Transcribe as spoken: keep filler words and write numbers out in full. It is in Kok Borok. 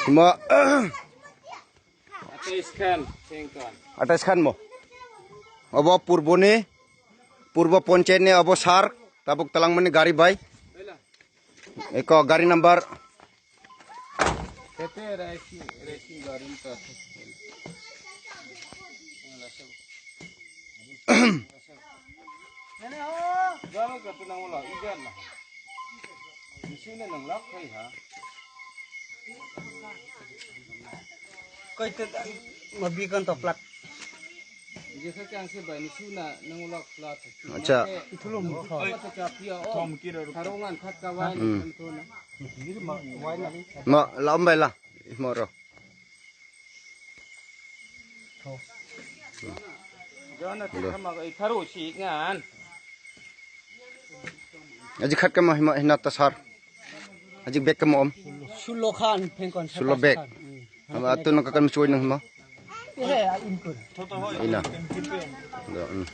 Mo atais khan, sengkon. Atais khan mo. Obo purboni, purbo ponchayet ni obo sar, tabuk talangmani gari bai. Eko gari number. Tete racing, racing gari ni ta. Gari ka tu nang wala, ijar na. Misi na nang lak khai ha. Koi te mabi kan to plak. Jesa kang se bai ni suna nang lak plak. Acha. Ithulum. Koi ta cha pia o. Tharongan khat ka wai. Hmm. Kan to na. Ma lam bai la. Mo ro. Jana te kama ko itharo si ngan. Aji khat kama hima hina ta sar. Aji bek kama om. Sulo khan pengkon. Sulo bek. Ama atu nang kakan michui nang hima. He, a input. Ina. Do, mm.